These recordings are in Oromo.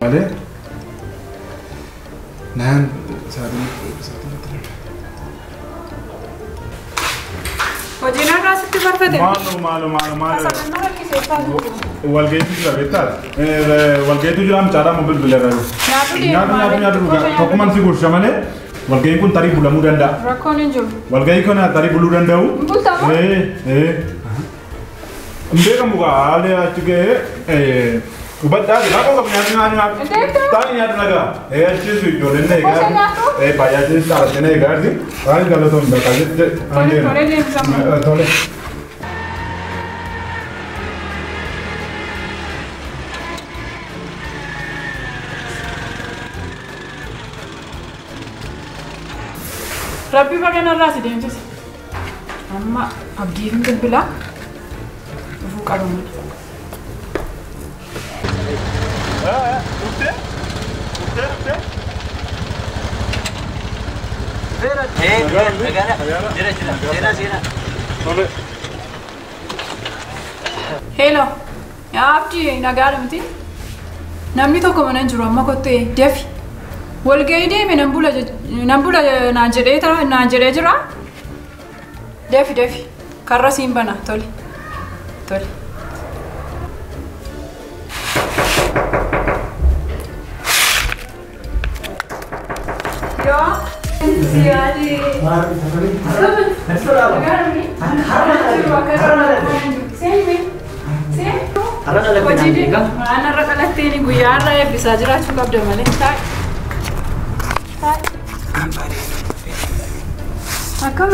Malee naan sa'aatiin sa'aatiin. Hojiin har'aa sitti barfate. Maalo maalo maalo maalo. Asabannaa rakkisee taatu. Walga'iitu jira beektaa? Walga'iitu jira mucaadhaa moo bilbila irra jiru? Nyaatu deemu Nyaatu nyaatu nyaatu dhugaa. Tokkumaan si gursha malee walga'iin kun tarii bulamuu danda'a. Rakkoon hin jiru. Walga'ii kana tarii buluu danda'u. Hin bultamoo? Hin beekamu gaa haalli achi ga'ee hubadhaa jira. Rakkoo qabu nyaatu nyaatu nyaatu. Taa'ii nyaatu nagaa. Achiis ijoolleen na eegaa. Gosa nyaatu? Baay'ee dhaabattee na eegaa jirti. Waan galatoon bakka jette. Tole tole deemsamu. Tole. Rabbi baga narraa si deemsise. Amma abdiin bilbilaa dhufuu qabu mana. Dhuftee? Dhuftee dhuftee? Jira jira seenaa seenaa. Tole. Hello. Yaa Abdii nagaadha miti? Namni tokko mana hin jiru amma kottee dafi. Walga'ii deeme nan bula nan bula naan jedhee tara naan jedhee jira. Dafi dafi karra siin bana tole tole. Yoo siyaadi. Waan har'a dhalatteen guyyaa har'a eebbisaa jiraachuu qabda malee. Taa'i. Taa'i. Akkam?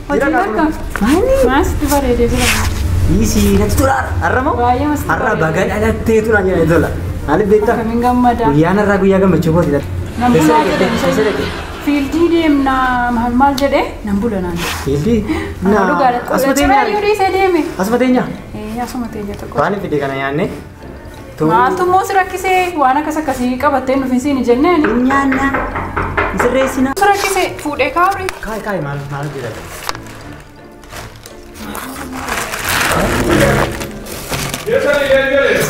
Hojiin akkam? Maal sitti bareedee jira? Isi natti tola har'a moo? Baay'ee sitti Har'a bareeda. baga dhalattee tura jedhee tola. Maaliif beektaa? Akkamiin gammada? Guyyaan har'aa guyyaa gammachuu kooti. Nan bulaa jedhee. Fiildii deemnaa maal maal jedhee nan bula naan jedhe. Fiildii? Naa dhugaadha. Asuma Ciree teenya. iyyuu dhiisee deeme. Asuma teenya. Asuma teenya tokko. Waan fide kana nyaanne. Maaltu immoo si rakkisee waan akkas akkasii qabattee nuuf hin siini jenneen. Nyaanna. Sirreessina. Si rakkisee fuudhee kaa'ure. Kaayi kaayi maal maal jedhama? Geessanii galee.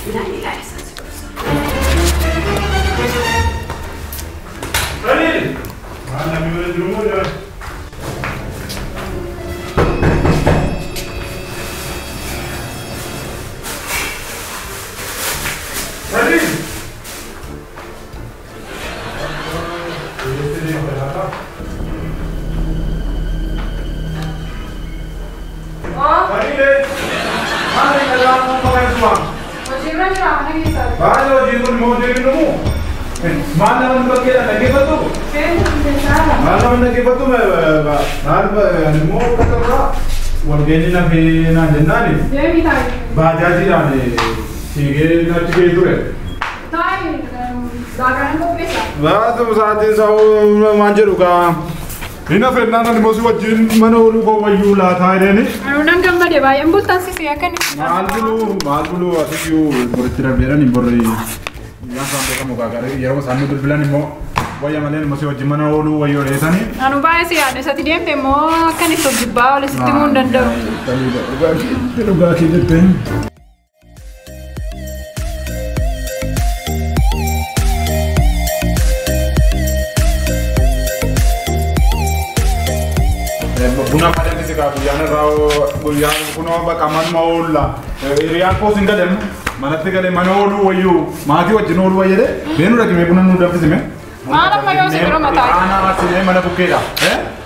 Ilaali ilaali isaan si gorsa. Sanii! Waan namni mana jiru moo jira? Sanii! Sanii! Maal inni irraa kun suwaan? Hojiirra jira mana keessaa. Baay'ee hojiin kun immoo hojii kennamu. Maal namni bakkeedha dhaggeeffattu? Maal namni dhaggeeffattu maal immoo bakka walgeenyi nafee naan jennaani Deemii taa'i. baajaajiidhaan fiigee achi ga'ee ture. Taa'i laaqana qopheessa. Baatu sa'aatiin isaa waan jedhu gaa. Inni hafeennaan ani immoo si wajjin mana ooluu koo wayyuu laataa jedheeni. Anuu nan gammade baay'een bultansisee akka inni. Maal buluu maal buluu asiyyuu boritti darbeeran hin borri. Guyyaan isaan beekamu gaagaarii yeroo isaan nu bilbilan immoo wayya malee immoo si wajjin mana ooluu wayyoo dheessanii. Anuu baay'ee si yaadne isatti deemte immoo akka inni of jibbaa oole sitti himuu hin danda'u. Dhugaa kee jettee. Buna pada si kaa guyyaan irraa guyyaan kunoo bakka manuma oolla. Hiriyaan koos hin galee manatti galee mana ooluu wayyuu maatii wajjin ooluu wayyee beenu dhaqimee buna nu danfisime. Maal amma yoo si bira mataa? Aanaa marsinee mana bukkeedha.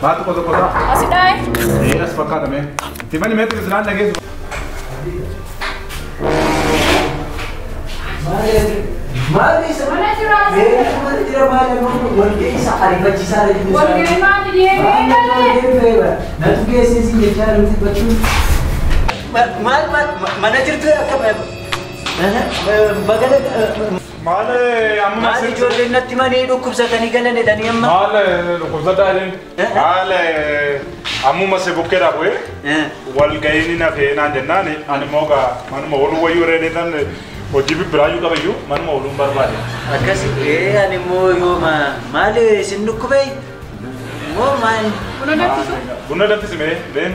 Baatu qosa qosa. Asi dhaa'e. As fakkaatame. Itti mani meetu silaan dhageessu. Maal isa? Mana jira. Mana jira maal walga'ii isa ariifachiisaa jiru. Walga'ii maali deemee galee? Natu geessee siin jechaa jirti bachuun. Maal maal mana jirtu akka bagala Maal amma maal ijoolleen natti manii dhukkubsatanii galan jedhanii amma. Maal dhukkubsataa jedheen? Maal ammuma si bukkeedha bu'ee walga'iin nafee naan jennaan ani immoo gaa manuma ooluu wayyuu reedeetan hojii bibbiraayyuu qabayyuu manuma ooluun barbaade. Akkas ani immoo yoo maal isin dhukkubee moo maal? Buna danfisu? Buna danfisime been.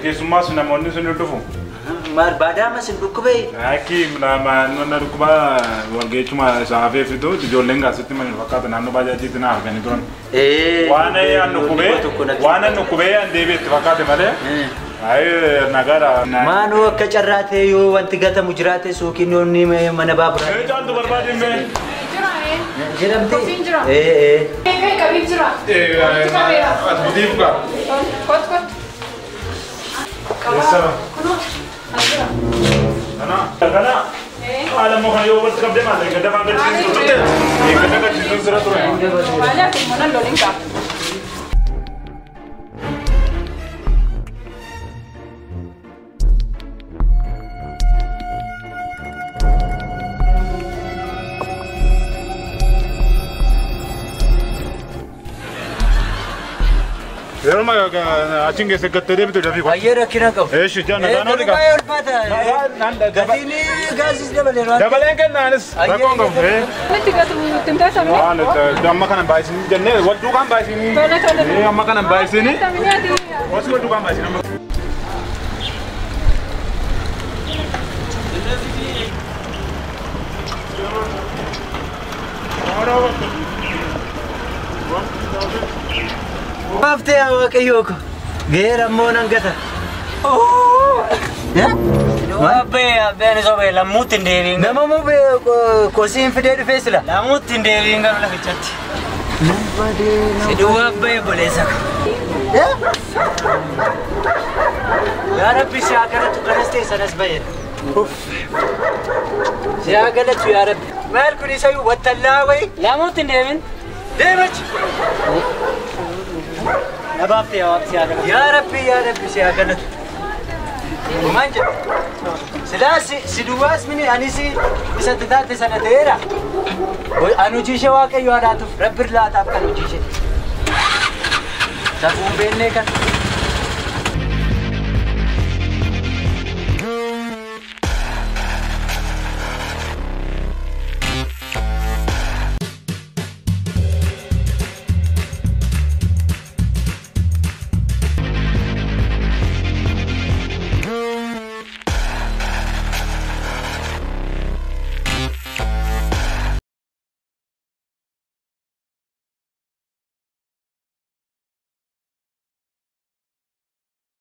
Keessummaas namoonni sun dhufu. Maal baadaama sin dhukkubee? Akki mana dhukkuba walga'ichuma isaa hafee fitu ijoolleen gaasitti mana fakkaata naannoo baajaajiitti na arganii turan. Waan an dhukkubee waan an dhukkubee an deebi'e itti fakkaate malee. Ayi nagaadha. Maanoo akka carraa ta'e yoo wanti gatamu jiraate suuqiin yoonni mana baaburaa. Ee caaltu barbaadin mee? Jira Jedhamte? Kosiin jira. Ee. Ee qabiif jira. Ee ati butiif gaa. Kot kot. Eessa? Kunoo as jira. Kana kana. Haala immoo kana yoo walitti qabdee maal eeggadda afaan galchisiisu turte? Eeggadda galchisiisuun sira ture. Maali ati mana loliin qaba. Yeroo achiin keessa gattee deebitu dafii koo. Baay'ee rakkina qabu. Eeshi jaa nagaan ooli qaba. Baay'ee ulfaata. Gatiin gaazis dabaleera. Dabaleen kennaanis rakkoon qabu. Itti gatu itti himtee Waan amma kana baay'isinii jennee wal duukaan baay'isinii. Tole tole. Amma kana baay'isinii. Wasu wal duukaan baay'isinii amma. Maaftee waaqayyoo ko geera immoo nan gata. Abbeen sobee lammuutti hin deebiin. Nama moo kosiin fidee dhufee sila? Lammuutti hin deebiin garuu lafichatti. Si duwwaa abbee obboleessa ko. Yaa Rabbi si haa galatu kanas ta'e sanas bayyada. Si haa galatu yaa Rabbi. Maal kun isayyuu wattallaa wayi? Lammuutti hin deebiin. Deemachi. Nabaaftee waaqni si haa galatu. Yaa Rabbi yaa Rabbi si haa galatu. Maal jedhu? Silaas si duwwaas mini anis isatti taate sana ta'eera. An hojii ishee waaqayyo haa laatuuf Rabbi laataaf kan hojii ishee. Safuun beennee kan.